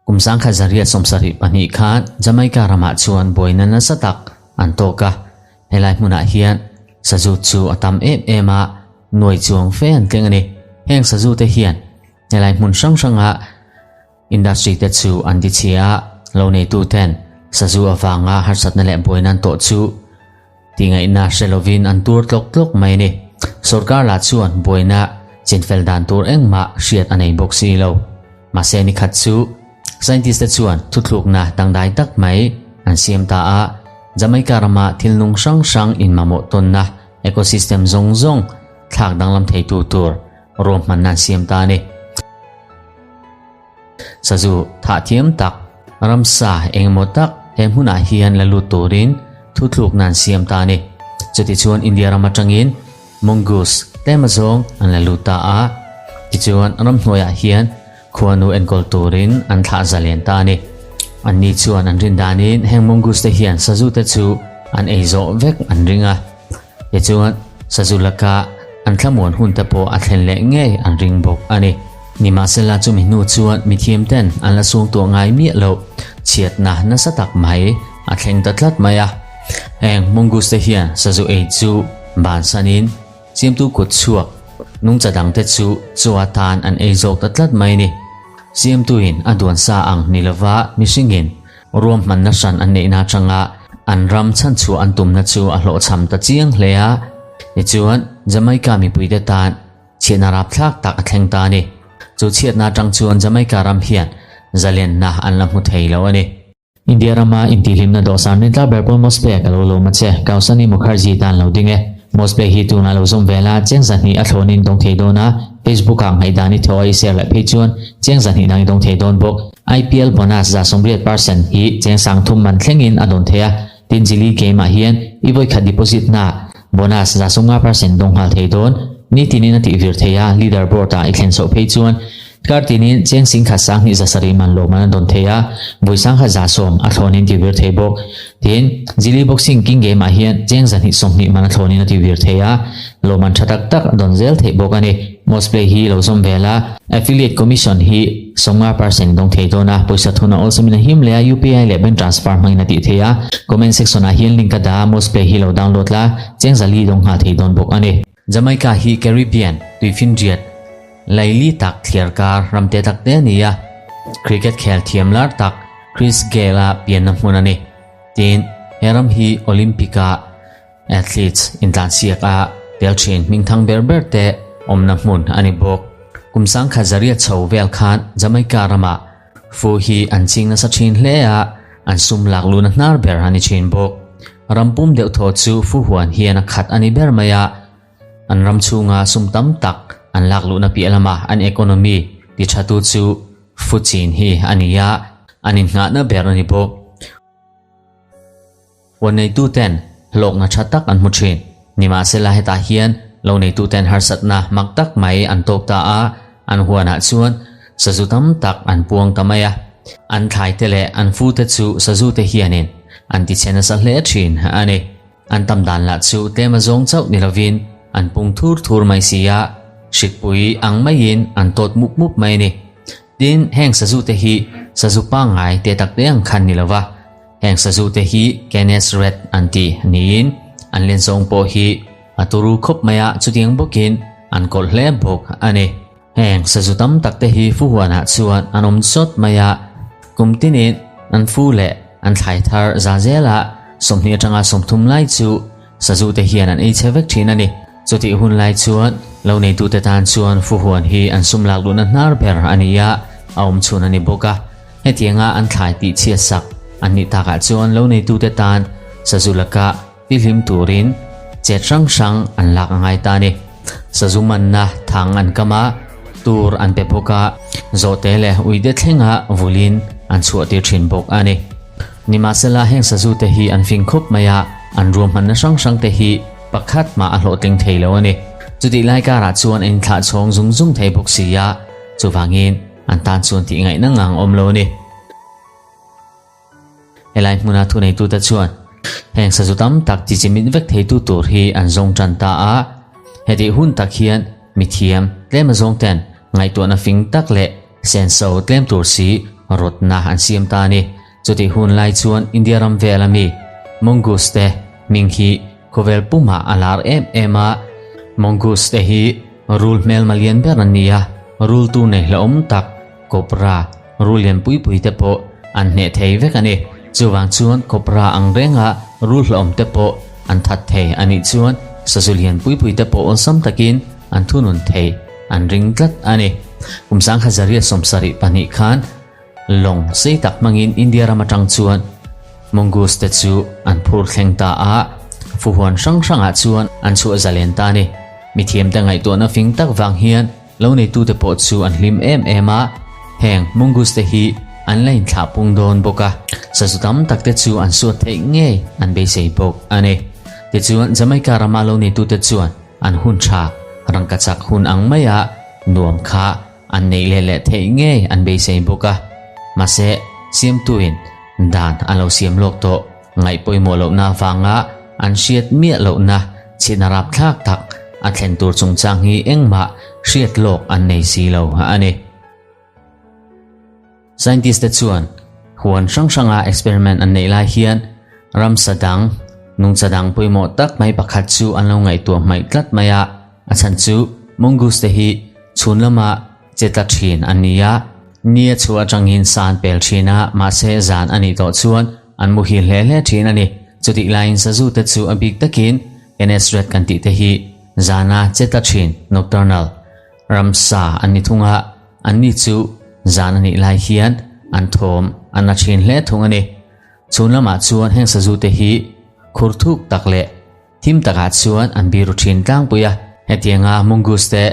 Kum 1972 khan Jamaica ramah chuan buaina nasa tak an tawk a, helai hmunah hian sazu chu a tam em em a, nuai chuang fe an tleng a ni. Heng sazu te hian helai hmun hrang hranga industry te chu an ti chhia a, lo neitu ten sazu avanga harsatna leh buaina an tawh chu Tihngaihna hre lovin an tur tlawk tlawk mai a ni. Sorkar lah chuan buaina chinfel dan tur engmah hriat a nei bawk si lo. Mahse nikhat chu scientist te chuan thuthlukna dangdai tak mai an siam ta a, Jamaica rama thil nung hrang hrang inmamawh tawnna ecosystem zawng zawng thlak danglam theitu tur ruahmanna an siam ta a ni. Sazu thah thiam tak, ramsa engemaw tak he hmunah hian la lut turin thuthlukna an siam ta a ni. Chutichuan India ram atangin mongoose tlem azawng an la lut ta a, tichuan ramhnuaiah hian khuanu enkawl turin an thlah zalen ta a ni. Anni chuan an rin danin heng mongoose te hian sazu te chu an ei zawh vek an ring a, Tichuan, sazu laka an thlamuan hun te pawh a thlen leh ngei an ring bawk a ni. Nimahsela chumi hnu chuan mithiam ten an la sung tuah ngai miah loh chhiatna nasa tak mai a thleng ta tlat mai a. Heng mongoose te hian sazu ei chu bansanin siamtu kut chhuak nungcha dangte chu chaw atan an ei zawk ta tlat mai a ni. Siamtuin a duan sa ang ni lova mihringin Ruahmanna hran an neihna atanga an ram chhanchhuah an tumna chu a hlawhchham ta chiang hle a, tichuan Jamaica mipuite tan chhiatna rapthlak tak a thleng ta a ni. Chu chhiatna atang chuan Jamaica ram hian zalenna an la hmu thei lo a ni. India rama intihhlimna dawhsan rin tlar ber pawl Mosplay ka lo lawm a che, Kausani Mukherjee tan lo ding e. Mosplay hi tunah lo zawm vel a, cheng zahnih a thlawnin dawng thei dawn a, Facebook ah ngaihdan i thaw a i share leh phei chuan cheng zahnih dang i dawng thei dawn bawk. IPL bonus 80% hi cheng 3000 man thlengin a dawn thei a, tin Jili game ah hian i vawikhat deposit na bonus 50% dawng nghal thei dawn. Nitinin a tih vir thei a, leader board ah i thlen chhoh phei chuan kar tinin cheng singkhat 20 7 man lawm an a dawn thei a, vawi sangkhat 110 a thlawnin ti vir thei bawk. Tin, Jili boxing king game ah hian cheng 220 man a thlawnin a ti vir thei a, lawm an tha tak tak a dawn zel theih bawk a ni. Mosplay hi lo zawm vel a. Affiliate commission hi 50% dawng thei dawn a, pawisa thun a awlsam in a him leh a, UPI leh bank transfer hmangin a tih theih a. Comment section ah hian link a dah a, Mosplay hi lo download la, cheng 400 dawng nghal thei dawn bawk a ni. Jamaica hi Caribbean tuifinriat laili tak thliar kar ram te tak te a ni a, cricket khel thiam lar tak Chris Gayle-a pianna hmun a ni. Tin, he ram hi Olympic-a Athletes intlansiak a tel thin hmingthang ber ber te awmna hmun a ni bawk. Kum 1800 chho vel khan Jamaica ramah fu hi an ching nasa thin hle a, an sum lak luna hnar ber a ni thin bawk. Ram pum deuh thaw chu fu huan hian a khat a ni ber mai a, an ram chhunga sum tam tak an lak luhna piah lama an economy ti thatu chu fu chin hi a ni a, an innghahna ber a ni bawk. Huan neituten hlawkna tha tak an hmu thin. Nimahsela hetah hian lo neituten harsatna mak tak mai an tawk ta a, an huanah chuan sazu tam tak an puang ta mai a. An thlaite leh an fute chu sazute hianin an tichhe nasa hle thin a ni. An tam dan lah chu tlem a zawng chauh ni lovin an pung thur thur mai si a, hrikpui ang maiin an tawt mup mup mai a ni. Tin, heng sazute hi sazu pangngai te tak te ang khan ni lova, Heng sazu te hi Canis red an ti niin an len zawng pawh hi a turu khawp mai a, chutiang bawkin an kawlh hle bawk a ni. Heng sazu tam tak te hi fuhuanah chuan an awm chawt mai a, kum tinin an fu leh an thlai thar za zela 20 atanga 30 lai chu sazu te hian an ei chhe vek thin a ni. Chutih hun lai chuan lo neitute tan chuan fuhuan hi an sum lak luhna hnar ber a ni a, a awm chhun a ni bawk a. Hetianga an thlai tih chhiat sak an nih takah chuan lo neitute tan sazu laka tihlim turin chet hrang hrang an lak a ngai ta a ni. Sazu manna thang an kam a, tur an pe bawk a, zawhte leh uite thlenga vulin an chhuahtir thin bawk a ni. Nimahsela heng sazute hi an fing khawp mai a, an ruahmanna hrang hrangte hi pakhat mah a hlawhtling thei lo a ni. Chutih lai karah chuan a inthlah chhawng zung zung thei bawk si a, chuvangin An tan chuan tih ngaihna ngang awm lo a ni. Helai hmuna thuneitute chuan heng sazu tam tak chi chimit vek theitu tur hi an zawng tan ta a. Hetih hun tak hian mithiam tlem azawng ten Ngaihtuahna fing tak leh senso tlem tur si rawtna an siam ta a ni. Chutih hun lai chuan India ram vel ami Mongoose te hming hi khawvel pumah a lar em em a. Mongoose te hi rul hmelma lian ber an ni a, rul tur nei hlauhawm tak cobra, rul lian pui pui te pawh an hneh thei vek a ni. Chuvang chuan cobra ang renga rul hlauhawm te pawh an that thei a nih chuan sazu lian pui pui te pawh awlsam takin an thunun thei an ring tlat a ni. Kum sangkhat zariat 72 khan lawng sei tak hmangin India ram atang chuan Mongoose te chu an phur thleng ta a, fuhuan hrang hrangah chuan an chhuah zalen ta a ni. Mithiamte ngaihtuahna fing tak vang hian Lo neitute pawh chu an hlim em em a, heng mongoose te hi an la inthlah pung dawn bawk a, sazu tam tak te chu an suat theih ngei an beisei bawk a ni. Tichuan, Jamaica rama lo neitute chuan an hun tha, rangkachak hun ang maia nuam kha an neih leh leh theih ngei an beisei bawk a. Mahse, siamtuin dan a lo siam lawk tawh. Ngaih pawimawh lohna avanga an hriat miah lohna chhitna rapthlak tak a thlen tur chungchang hi engmah hriat lawk an nei si lo a ni. Scientist te chuan huan hrang hranga experiment an neih lai hian ramsa dang, nungcha dang pawimawh tak mai pakhat chu an lo ngaihtuah hmaih tlat mai a, a chhan chu mongoose te hi chhun lama che tla thin an ni a, ni a chhuah atangin san pel thin a, mahse zan a nih tawh chuan An muhil hle hle thin a ni. Chutih laiin sazu te chu a bik takin NS Red kan tih te hi zana che tla thin, nocturnal, ramsa an ni thung a, anni chu zan a nih lai hian an thawm an la thin hle thung a ni. Chhun lamah chuan heng sazu te hi khur thuk tak leh thim takah chuan an biru thin tlangpui a. Hetianga mongoose te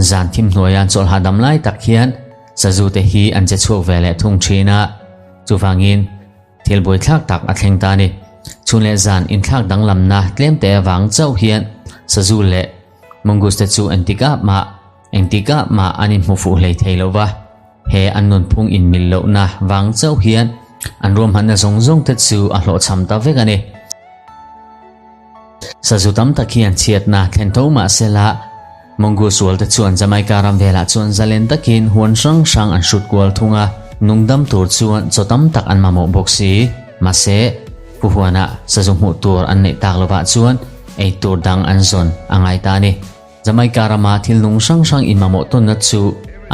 zan thim hnuaia an chawlh hahdam lai tak hian sazu te hi an che chhuak ve leh thung thin a, chuvangin Thil buaithlak tak a thleng ta a ni. Chhun leh zan inthlak danglamna tlemte avang chauh hian sazu leh mongoose te chu engtikah mah engtikah mah an inhmu fuh hlei thei lo va. He an nunphung inmil lohna vang chauh hian an ruahmanna zawng zawng te chu a hlawhchham ta vek a ni. Sazu tam tak hian chhiatna thlen tho mah sela, Mongoose rual te chuan Jamaica ram velah chuan zalen takin huan hrang hrang an hrut kual thung a, nungdam tur chuan chaw tam tak an mamawh bawk si. Mahse, pu huanah sazu hmuh tur an neih tak lovah chuan ei tur dang an zawn a ngai ta a ni. Jamaica rama thil nung hrang hrang inmamawh tawnna chu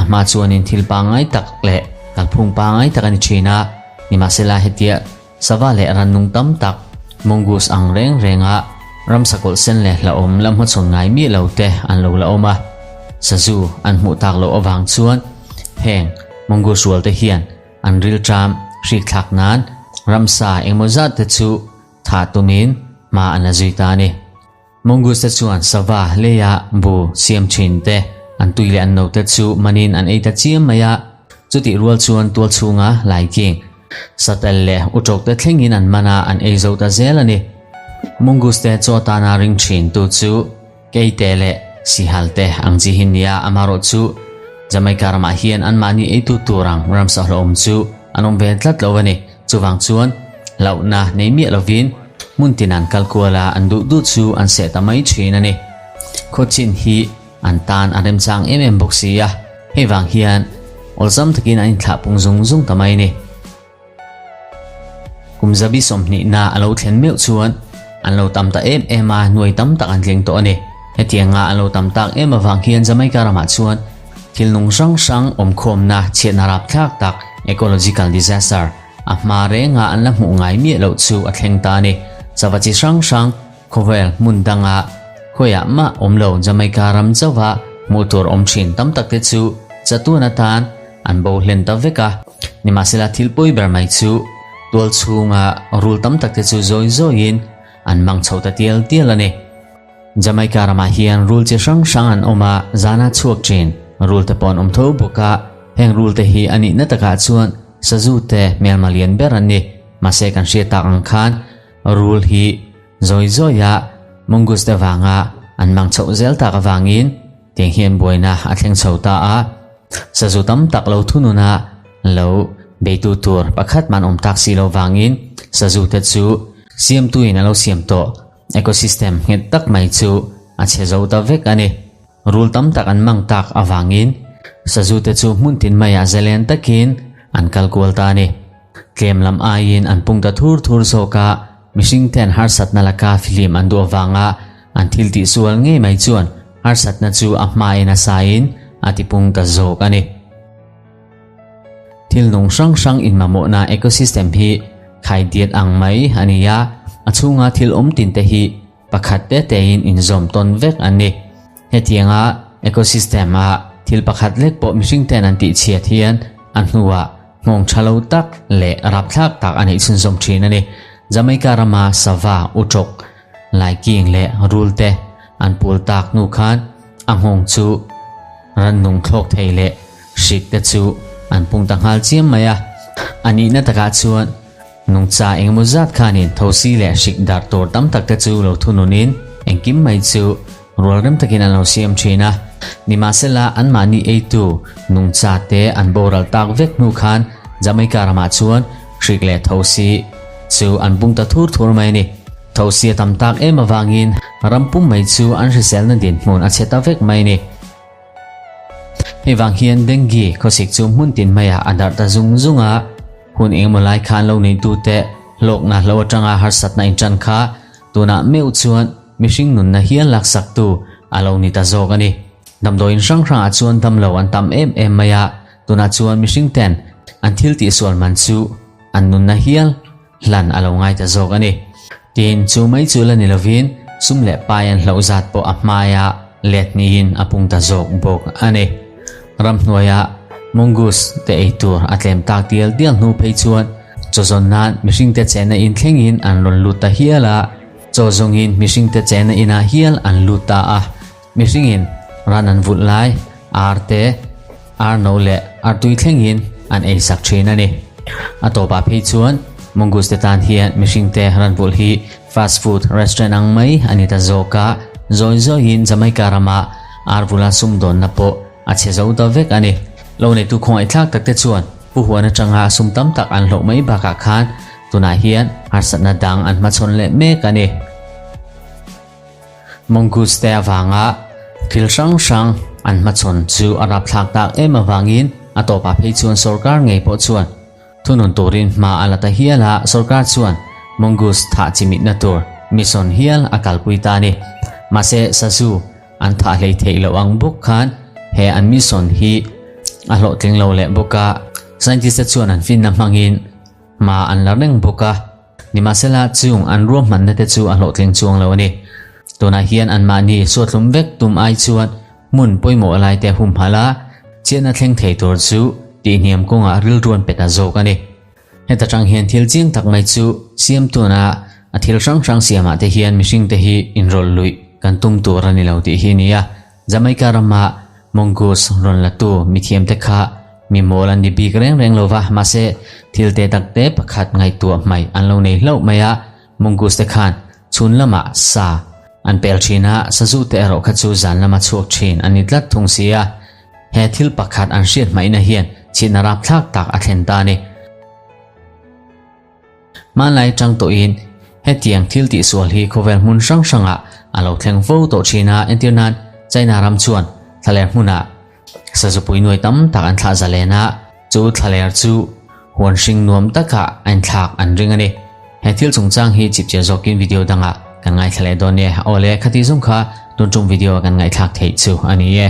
a hma chuanin thil pangngai tak leh kalphung pangngai tak a ni thin a, nimahsela hetia Sava leh rannung tam tak, mongoose ang reng renga ramsa kawlh sen leh hlauhawm la hmachhawn ngai miah lo te an lo la awm a. Sazu an hmuh tak loh avang chuan heng mongoose rual te hian an rilṭam hrik thlak nan ramsa engmaw zat te chu thah tumin hma an la zui ta a ni. Mongoose te chuan sava leia bu siam thin te, an tui leh an no te chu manin an ei ta chiam mai a. Chutih rual chuan tual chhunga laiking, satel leh utawk te thlengin an man a, an ei zo ta zel a ni. Mongoose te chaw tana ring thin tu chu keite leh sihal te ang chi hi nia, amaherawh chu Jamaica ramah hian anmahni eitu tur ang ramsa hlauhawm chu an awm ve tlat lo a ni. Chuvang chuan hlauhna nei miah lovin hmun tin an kal kual a, an duh duh chu an seh ta mai thin a ni. Khawchin hi an tan a remchang em em bawk si a, hei vang hian awlsam takin an inthlah pung zung zung ta mai a ni. Kum zabi 20 na a lo thlen meuh chuan an lo tam ta em em a, nuai tam tak an tling tawh a ni. Hetianga an lo tam tak em avang hian Jamaica ramah chuan Thil nung hrang hrang awmkhawmna chhiatna rapthlak tak, ecological disaster, a hma renga an la hmuh ngai miah loh chu a thleng ta a ni. Sava chi hrang hrang khawvel hmun danga khawiah mah awm lo Jamaica ram chauha hmuh tur awm thin tam tak te chu chatuan atan an bo hlen ta vek a. Nimahsela thil pawi ber mai chu tual chhunga rul tam tak te chu zawi zawiin an mang chho ta tial tial a ni. Jamaica ramah hian rul chi hrang hrang an awm a, zana chhuak thin rul te pawh an awm tho bawk a, heng rul te hi a nihna takah chuan sazu te hmelma lian ber an ni. Mahse kan hriat tak ang khan rul hi zawi zawia mongoose te vanga an mang chhoh zel tak avangin tiang hian buaina a thleng chho ta a, sazu tam tak lo thunun a lo beitu tur pakhat man awm tak si lo vangin sazu te chu siamtuin a lo siam tawh. Ecosystem nghet tak mai chu a chhe zo ta vek a ni. Rul tam tak an mang tak avangin Sazu te chu hmun tin maiah zalen takin an kal kual ta a ni. Tlem lam aiin an pung ta thur thur zawk a, mihring ten harsatna laka fihlim an duh avanga an thil tih sual ngei mai chuan harsatna chu a hmain a sain a tipung ta zawk a ni. Thil nung hrang hrang inmamawhna ecosystem hi khaidiat ang mai a ni a, a chhunga thil awm tin te hi pakhat te tein inzawm tawn vek an ni. Hetianga ecosystem a thil pakhat lek pawh mihring ten an tihchhiat hian a hnuah nghawng tha lo tak leh rapthlak tak a neih chhunzawm thin a ni. Jamaica rama sava, utrawk, laiking leh rul te an pul tak hnu khan a nghawng chu rannung thlawk thei leh hrik te chu an pung ta nghal chiam mai a. A nihna takah chuan Nungcha engemaw zat khanin thosi leh hrik darh tur tam tak te chu lo thununin engkim mai chu rual rem takin an lo siam thin a. Nimahsela anmahni eitu nungcha te an boral tak vek hnu khan Jamaica ramah chuan hrik leh thosi chu an bung ta thur thur mai a ni. Thosi a tam tak em avangin ram pum mai chu an hriselna dinhmun a chhe ta vek mai a ni. Hei vang hian dengue khawsik chu hmun tin maiah a darh ta zung zung a, hun engemaw lai khan lo neitute hlawkna hlo atanga harsatna intan kha tunah meuh chuan mihring nunna hial laksaktu a lo ni ta zawk a ni. Damdawiin hrang hrangah chuan damlo an tam em em mai a, tunah chuan mihring ten an thil tihsual man chu an nunna hial hlan a lo ngai ta zawk a ni. Tin, chu mai chu la ni lovin sum leh pai an hloh zat pawh a hmaia let niin a pung ta zawk bawk a ni. Ramhnuaia mongoose te ei tur a tlem tak dial dial hnu phei chuan chaw zawn nan mihringte chenna in thlengin an rawn lut ta hial a, chaw zawngin mihringte chenna inah hial an lut ta a. Mihringin ran an vulh lai, ar te, ar no leh artui thlengin an ei sak thin a ni. A tawpah phei chuan mongoose te tan hian mihringte ran vulh hi fast food restaurant ang mai a ni ta zawk a, zawi zawiin Jamaica rama ar vula sumdawnna pawh a chhe zo ta vek a ni. Lo neitu khawngaihthlak takte chuan Pu Huan atanga sum tam tak an hlauh mai bakah khan tunah hian harsatna dang an hmachhawn leh mek a ni. Mongoose te avanga thil hrang hrang an hmachhawn chu a rapthlak tak em avangin a tawpah phei chuan sorkar ngei pawh chuan thunun turin hma a la ta hial a, sorkar chuan mongoose thah chimitna tur mission hial a kalpui ta a ni. Mahse sazu an thah hlei theih loh ang bawk khan he an mission hi a hlawhtling lo leh bawk a, scientist te chuan an finna hmangin hma an la reng bawk a. Nimahsela, chung an ruahmanna te chu a hlawhtling chuang lo a ni. Tunah hian anmahni suathlum vek tum ai chuan hmun pawimawh lai te humhalh a, chiahna thleng thei tur chu tihhniam kawngah rilruan pe ta zawk a ni. Heta tang hian thil chiang tak mai chu siam tuna a thil hrang hrang siamah te hian mihring te hi inrawlh luih kan tum tur a ni lo tih hi a ni a. Jamaica rama mongoose rawn latu mithiamte kha mi mawl an ni bik reng reng lo va, mahse thil te tak te pakhat ngaihtuah hmaih an lo nei hlauh mai a, mongoose te khan chhun lamah sa an pel thin a, sazu te erawh kha chu zan lama chhuak thin an ni tlat thung si a, he thil pakhat an hriat hmaihna hian chhitna rapthlak tak a thlen ta a ni. Hmanlai tang tawhin hetiang thil tihsual hi khawvel hmun hrang hrangah a lo thleng fo tawh thin a, entir nan China ram chuan thlaler hmunah sazupui nuai tam tak an thlah zalen a, chu thlaler chu huan hring nuam takah a inthlak an ring a ni. He thil chungchang hi chipchiar zawkin video dangah kan ngaithla leh dawn e. Awle, khati zawng kha tun tum video a kan ngaihthlak theih chu a ni e.